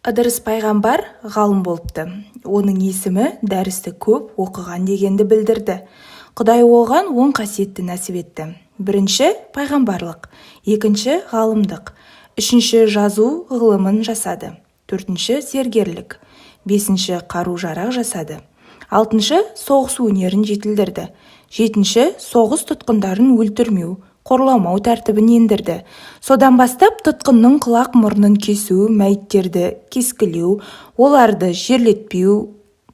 Ыдырыс пайғамбар ғалым болыпты. Оның есімі дәрісті көп оқыған дегенді білдірді. Құдай оған 10 қасиетті нәсіп етті. Бірінші пайғамбарлық, екінші ғалымдық, үшінші жазу ғылымын жасады, төртінші зергерлік, бесінші қару-жарақ жасады, алтыншы соғыс өнерін жетілдірді, жетінші соғыс тұтқындарын өлтірмеу, қорламау тәртібін ендірді. Содан бастап тұтқынның құлақ мұрнын кесу, мәйіттерді кескілеу, оларды жерлетпеу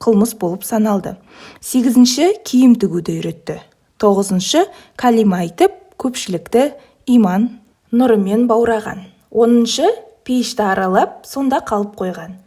қылмыс болып саналды. Сегізінші киім тігуді үйретті. Тоғызыншы кәлима айтып, көпшілікті иман нұрымен баураған. Оныншы пейішті аралап, сонда қалып қойған.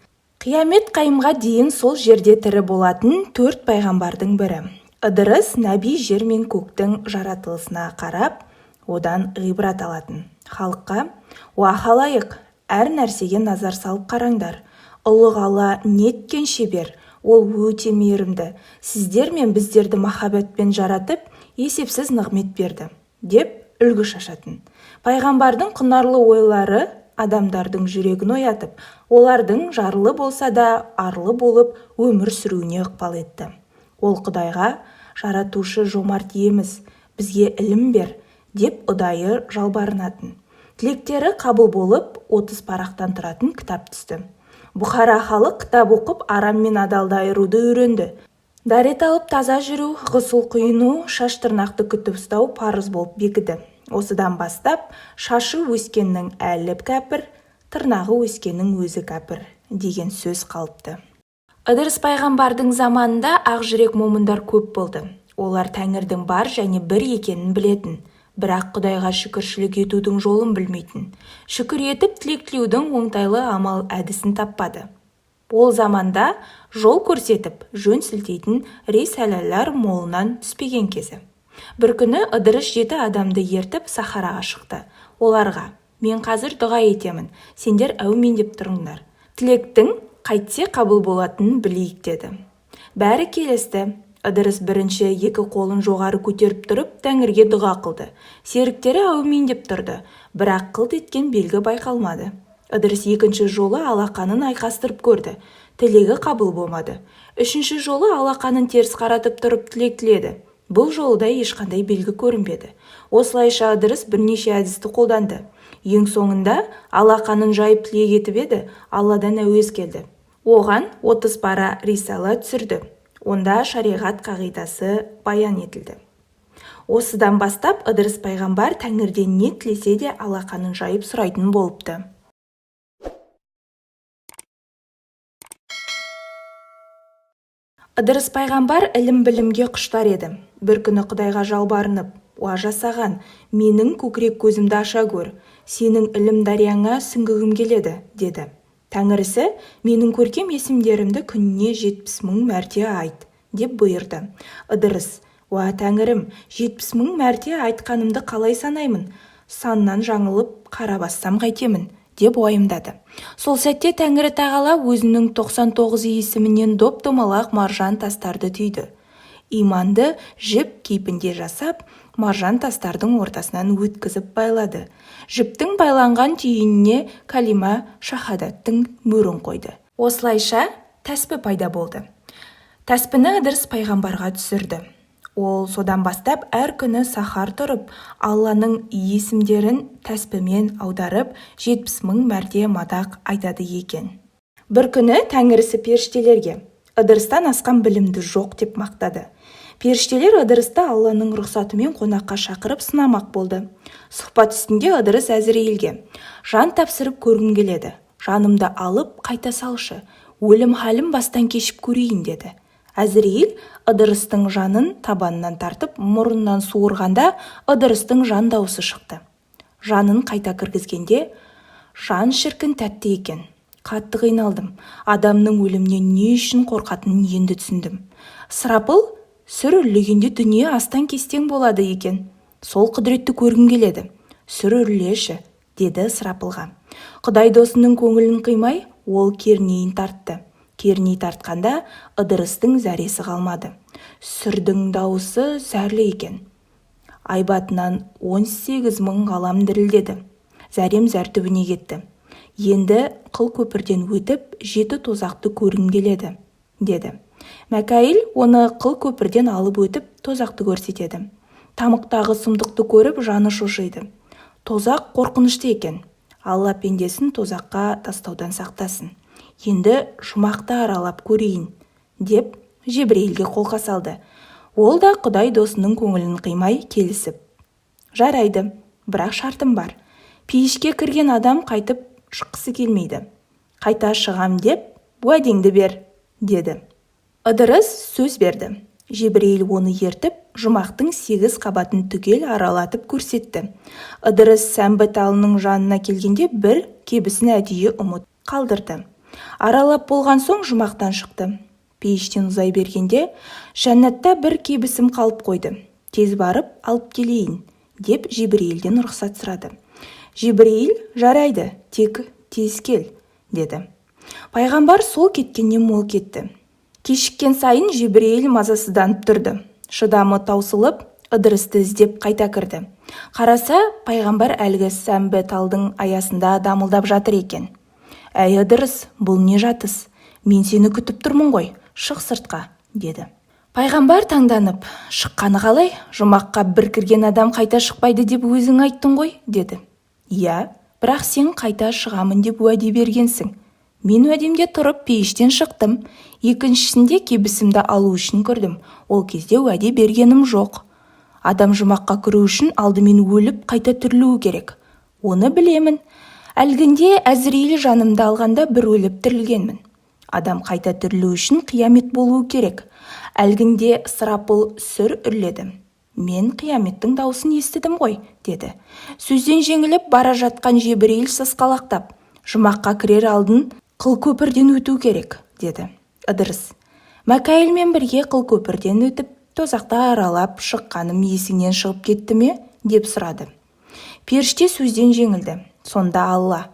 Қиямет қайымға дейін сол жерде тірі болатын 4 пайғамбардың бірі. Ыдырыс нәби жер мен көктің жаратылысына қарап, одан ғибрат алатын. Халыққа: "Уа халайық, әр нәрсеге назар салып қараңдар. Ұлық Алла неткен шебер, ол өте мейірімді. Сіздер мен біздерді махаббатпен жаратып, есепсіз нығмет берді", деп үлгі шашатын. Пайғамбардың құнарлы ойлары адамдардың жүрегін оятып, олардың жарлы болса да арлы болып өмір сүруіне ықпал етті. Ол Құдайға: "Жаратушы жомарт иеміз, бізге ілім бер", деп ұдайы жалбарынатын. Тілектері қабыл болып, 30 парақтан тұратын кітап түсті. Бұхара халық кітап оқып, арам мен адалды айыруды үйренді. Дәрет алып таза жүру, ғұсыл құйыну, шаш тырнақты күтіп ұстау парыз болып бекіді. Осыдан бастап шашы өскеннің әлі кәпір, тырнағы өскеннің өзі кәпір деген сөз қалыпты. Ыдырыс пайғамбардың заманында ақ жүрек момындар көп болды. Олар тәңірдің бар және бір екенін білетін, бірақ Құдайға шүкіршілік етудің жолын білмейтін. Шүкір етіп тілек тілеудің оңтайлы амал әдісін таппады. Ол заманда жол көрсетіп, жөн сілтейтін рисалалар молынан түспеген кезі. Бір күні Ыдырыс 7 адамды ертіп сахараға шықты. Оларға: "Мен қазір дұға етемін, сендер әумин деп тұрыңдар. Тілектің қайтсе қабыл болатынын білейік", деді. Бәрі келісті. Ыдырыс бірінші екі қолын жоғары көтеріп тұрып, тәңірге дұға қылды. Серіктері әумин деп тұрды, бірақ қылт еткен белгі байқалмады. Ыдырыс екінші жолы алақанын айқастырып көрді. Тілегі қабыл болмады. Үшінші жолы алақанын теріс қаратып тұрып тілек тіледі. Бұл жолы да ешқандай белгі көрінбеді. Осылайша Ыдырыс бірнеше әдісті қолданды. Ең соңында алақанын жайып тілек етіп еді, Алладан әуез келді. Оған 30 пара рисала түсірді. Онда шариғат қағидасы баян етілді. Осыдан бастап Ыдырыс пайғамбар тәңірден не тілесе де алақанын жайып сұрайтын болыпты. Ыдырыс пайғамбар ілім-білімге құштар еді. Бір күні Құдайға жалбарынып: "Уа жасаған, менің көкірек көзімді аша көр, сенің ілім дарияңа сүңгігім келеді", деді. Тәңірісі: "Менің көркем есімдерімді күніне 70 мың мәрте айт", деп бұйырды. Ыдырыс: "Уа тәңірім, 70 мың мәрте айтқанымды қалай санаймын? Саннан жаңылып қара бассам қайтемін", деп уайымдады. Сол сәтте Тәңірі тағала өзінің 99 есімінен доп-домалақ маржан тастарды түйді. Иманды жіп кейпінде жасап, маржан тастардың ортасынан өткізіп байлады. Жіптің байланған түйініне кәлима шахадаттың мөрін қойды. Осылайша тәспі пайда болды. Тәспіні Ыдырыс пайғамбарға түсірді. Ол содан бастап әр күні сахар тұрып, Алланың есімдерін тәспімен аударып, 70 мың мәрте мадақ айтады екен. Бір күні тәңірісі періштелерге: "Ыдырыстан асқан білімді жоқ", деп мақтады. Періштелер Ыдырысты Алланың рұқсатымен қонаққа шақырып сынамақ болды. Сұхбат үстінде Ыдырыс Әзірейілге: "Жан тапсырып көргім келеді, жанымды алып қайта салшы, өлім халім бастан кешіп көрейін", деді. Әзірейіл Ыдырыстың жанын табанынан тартып, мұрнынан суырғанда Ыдырыстың жан дауысы шықты. Жанын қайта кіргізгенде: "Жан шіркін тәтті екен, қатты қиналдым, адамның өлімнен не үшін қорқатынын енді түсіндім. Сырапыл сүр үрлегенде дүние астан-кестең болады екен, сол құдіретті көргім келеді, сүр үрлеші", деді Сырапылға. Құдай досының көңілін қимай, ол кернейін тартты. Керней тартқанда Ыдырыстың зәресі қалмады. Сүрдің дауысы зәрлі екен. Айбатынан 18 мың ғалам дірілдеді. Зәрем зәр түбіне кетті. Енді қыл көпірден өтіп, жеті тозақты көргім келеді, деді. Мәкәйіл оны қыл көпірден алып өтіп, тозақты көрсетеді. Тамұқтағы сұмдықты көріп, жаны шошиды. Тозақ қорқынышты екен. Алла пендесін тозаққа тастаудан сақтасын. Енді жұмақты аралап көрейін, деп Жебірейілге қолқа салды. Ол да Құдай досының көңілін қимай келісіп: «Жарайды, бірақ шартым бар. Пейішке кірген адам қайтып шыққысы келмейді. Қайта шығам деп уәдеңді бер», деді. Ыдырыс сөз берді. Жебірейіл оны ертіп, жұмақтың 8 қабатын түгел аралатып көрсетті. Ыдырыс сәмбі талының жанына келгенде бір кебісін әдейі ұмыт қалдырды. Аралап болған соң жұмақтан шықты. Пейіштен ұзай бергенде: «Жәннатта бір кебісім қалып қойды, тез барып алып келейін», деп Жебірейілден рұқсат сұрады. Жебірейіл: «Жарайды, тек тез кел», деді. Пайғамбар сол кеткеннен мол кетті. Кешіккен сайын Жебірейіл мазасызданып тұрды. Шыдамы таусылып, Ыдырысты іздеп қайта кірді. Қараса, пайғамбар әлгі сәмбі талдың аясында дамылдап жатыр екен. «Әй, Ыдырыс, бұл не жатыс? Мен сені күтіп тұрмын ғой, шық сыртқа», деді. Пайғамбар таңданып: «Шыққаны қалай? Жұмаққа бір кірген адам қайта шықпайды деп өзің айттың ғой», деді. «Иә, бірақ сен қайта шығамын деп уәде бергенсің. Мен уәдемде тұрып, пейіштен шықтым. Екіншісінде кебісімді алу үшін кірдім. Ол кезде уәде бергенім жоқ. Адам жұмаққа кіру үшін алдымен өліп, қайта тірілуі керек. Оны білемін. Әлгінде Әзірейіл жанымды алғанда бір өліп тірілгенмін. Адам қайта тірілу үшін қиямет болуы керек. Әлгінде Ысырапыл сүр үрледі. Мен қияметтің даусын естідім ғой», деді. Сөзден жеңіліп бара жатқан Жебірейіл сасқалақтап: «Жұмаққа кірер алдын қыл көпірден өту керек», деді. Ыдырыс: «Мәкәйілмен бірге қыл көпірден өтіп, тозақты аралап шыққаным есіңнен шығып кетті ме?» деп сұрады. Періште сөзден жеңілді. Сонда Алла: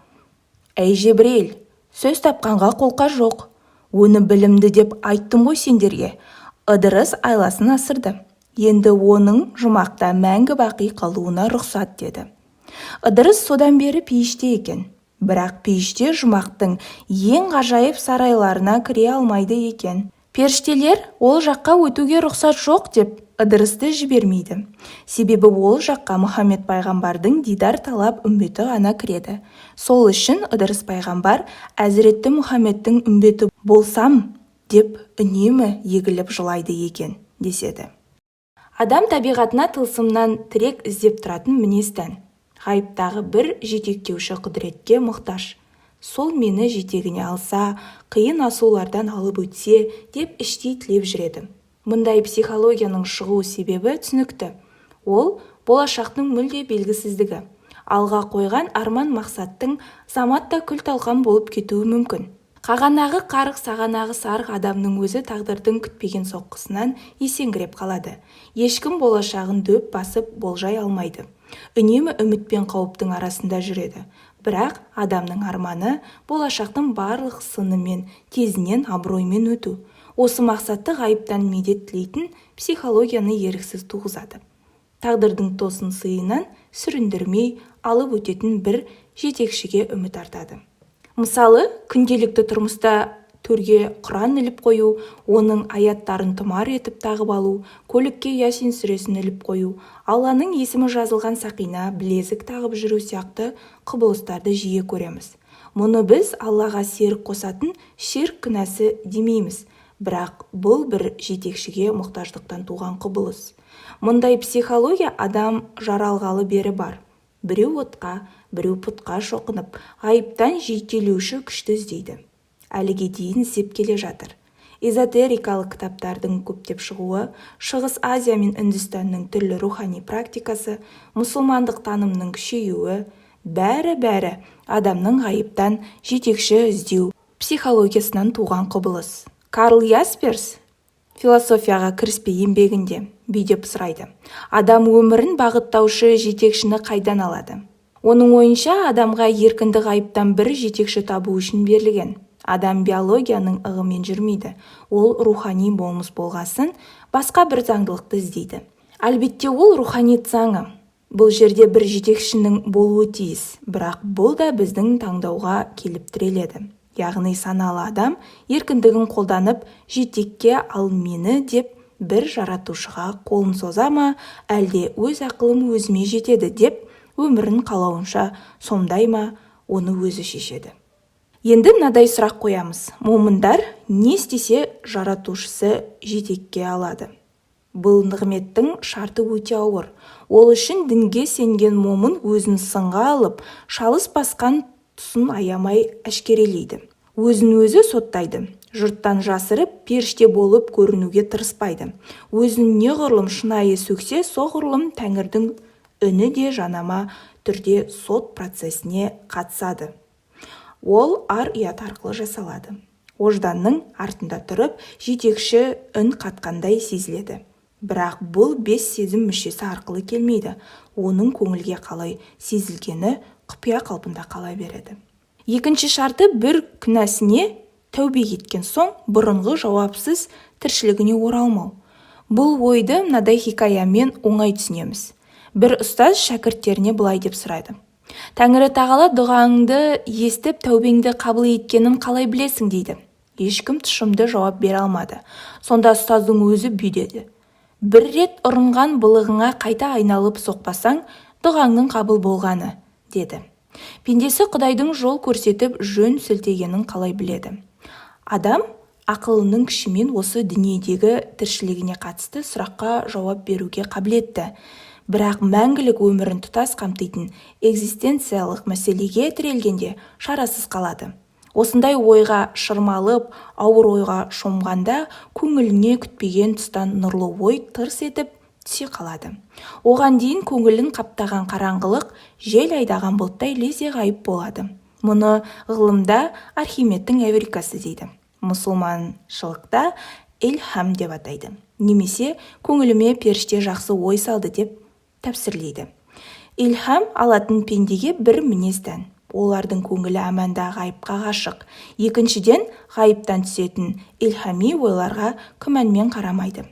«Әй, Жебірейіл, сөз тапқанға қолқа жоқ. Оны білімді деп айттым ғой сендерге. Ыдырыс айласын асырды. Енді оның жұмақта мәңгі бақи қалуына рұқсат», деді. Ыдырыс содан бері пейіште екен. Бірақ пейіште жұмақтың ең ғажайып сарайларына кіре алмайды екен. Періштелер ол жаққа өтуге рұқсат жоқ деп Ыдырысты жібермейді. Себебі ол жаққа Мұхаммед пайғамбардың дидар талап үмбеті ғана кіреді. Сол үшін Ыдырыс пайғамбар «Әзіретті Мұхаммедтің үмбеті болсам» деп үнемі егіліп жылайды екен деседі. Адам табиғатына тылсымнан тірек іздеп тұратын мінез тән. Ғайыптағы бір жетектеуші құдіретке мұқтаж. Сол мені жетегіне алса, қиын асулардан алып өтсе деп іштей тілеп жүреді. Мұндай психологияның шығу себебі түсінікті. Ол болашақтың мүлде белгісіздігі. Алға қойған арман-мақсаттың заматта күл-талқан болып кетуі мүмкін. Қағанағы қарық, сағанағы сарық адамның өзі тағдырдың күтпеген соққысынан есеңгіреп қалады. Ешкім болашағын дөп басып болжай алмайды. Үнемі үміт пен қауіптің арасында жүреді. Бірақ адамның арманы болашақтың барлық сыны мен тезінен абыроймен өту. Осы мақсатты ғайыптан медет тілейтін психологияны еріксіз туғызады. Тағдырдың тосын сыйынан сүріндірмей алып өтетін бір жетекшіге үміт артады. Мысалы, күнделікті тұрмыста төрге Құран іліп қою, оның аяттарын тұмар етіп тағып алу, көлікке Ясин сүресін іліп қою, Алланың есімі жазылған сақина, білезік тағып жүру сияқты құбылыстарды жиі көреміз. Мұны біз Аллаға серік қосатын ширк күнәсі демейміз, бірақ бұл бір жетекшіге мұқтаждықтан туған құбылыс. Мұндай психология адам жаралғалы бері бар. Біреу отқа, біреу пұтқа шоқынып, ғайыптан жетелеуші күшті іздейді. Әліге дейін іздеп келе жатыр. Эзотерикалық кітаптардың көптеп шығуы, Шығыс Азия мен Үндістанның түрлі рухани практикасы, мұсылмандық танымның күшеюі, бәрі-бәрі адамның ғайыптан жетекші іздеу психологиясынан туған құбылыс. Карл Ясперс философияға кіріспе еңбегінде бүйдеп сұрайды: адам өмірін бағыттаушы жетекшіні қайдан алады? Оның ойынша, адамға еркіндік ғайыптан бір жетекші табу үшін берілген. Адам биологияның ығымен жүрмейді, ол рухани болмыс болғасын, басқа бір заңдылықты іздейді. Әлбетте, ол рухани заңы. Бұл жерде бір жетекшінің болуы тиіс, бірақ бұл да біздің таңдауға келіп тіреледі. Яғни саналы адам еркіндігін қолданып, жетекке ал мені деп бір жаратушыға қолын соза ма, әлде өз ақылым өзіме жетеді деп өмірін қалауынша сомдай ма, оны өзі шешеді. Енді мынадай сұрақ қоямыз. Момындар не істесе жаратушысы жетекке алады? Бұл нығметтің шарты өте ауыр. Ол үшін дінге сенген момын өзін сынға алып, шалыс басқан тұсын аямай әшкерелейді. Өзін өзі соттайды. Жұрттан жасырып, періште болып көрінуге тырыспайды. Өзін неғұрлым шынайы сөксе, соғұрлым тәңірдің үні де жанама түрде сот процесіне қатысады. Ол ар-ұят арқылы жасалады. Ожданның артында тұрып, жетекші үн қатқандай сезіледі. Бірақ бұл бес сезім мүшесі арқылы келмейді. Оның көңілге қалай сезілгені құпия қалпында қала береді. Екінші шарты бір күнәсіне тәубе еткен соң бұрынғы жауапсыз тіршілігіне оралмау. Бұл ойды мынадай хикаямен оңай түсінеміз. Бір ұстаз шәкірттеріне былай деп сұрайды. Тәңірі тағала дұғаңды естіп, тәубеңді қабыл еткенін қалай білесің дейді. Ешкім тұшымды жауап бере алмады. Сонда ұстаздың өзі бүй деді. Бір рет ұрынған былығыңа қайта айналып соқпасаң, дұғаңның қабыл болғаны, деді. Пендесі Құдайдың жол көрсетіп, жөн сілтегенін қалай біледі? Адам ақылының күшімен осы дүниедегі тіршілігіне қатысты сұраққа жауап беруге қабілетті. Бірақ мәңгілік өмірін тұтас қамтитын экзистенциялық мәселеге тірелгенде шарасыз қалады. Осындай ойға шырмалып, ауыр ойға шомғанда көңіліне күтпеген тұстан нұрлы ой тырс етіп түсе қалады. Оған дейін көңілін қаптаған қараңғылық жел айдаған бұлттай лезде ғайып болады. Мұны ғылымда Архимедтің эврикасы дейді. Мұсылманшылықта илһам деп атайды. Немесе көңіліме періште жақсы ой салды деп тәпсірлейді. Илһам алатын пендеге бір мінез тән. Олардың көңілі әманда ғайыпқа ғашық. Екіншіден, ғайыптан түсетін илһами ойларға күмәнмен қарамайды.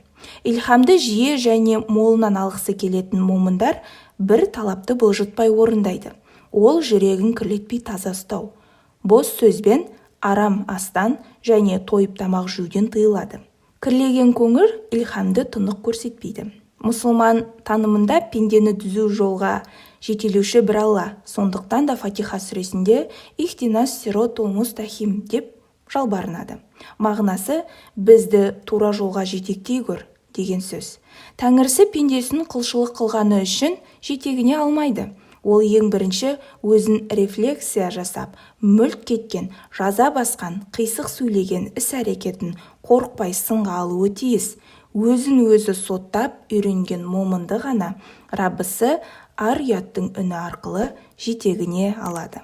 Илһамды жиі және молынан алғысы келетін момындар бір талапты бұлжытпай орындайды. Ол жүрегін кірлетпей таза ұстау. Бос сөзбен, арам астан және тойып тамақ жеуден тыйылады. Кірлеген көңіл илһамды тұнық көрсетпейді. Мұсылман танымында пендені түзу жолға жетелеуші бір Алла. Сондықтан да Фатиха сүресінде «Ихдинас сиротул мустахим» деп жалбарынады. Мағынасы бізді тура жолға жетектей көр деген сөз. Тәңірісі пендесін құлшылық қылғаны үшін жетегіне алмайды. Ол ең бірінші өзін рефлексия жасап, мүлт кеткен, жаза басқан, қисық сөйлеген іс-әрекетін қорықпай сынға алуы тиіс. Өзін өзі соттап үйренген момынды ғана Раббысы ар-ұяттың үні арқылы жетегіне алады.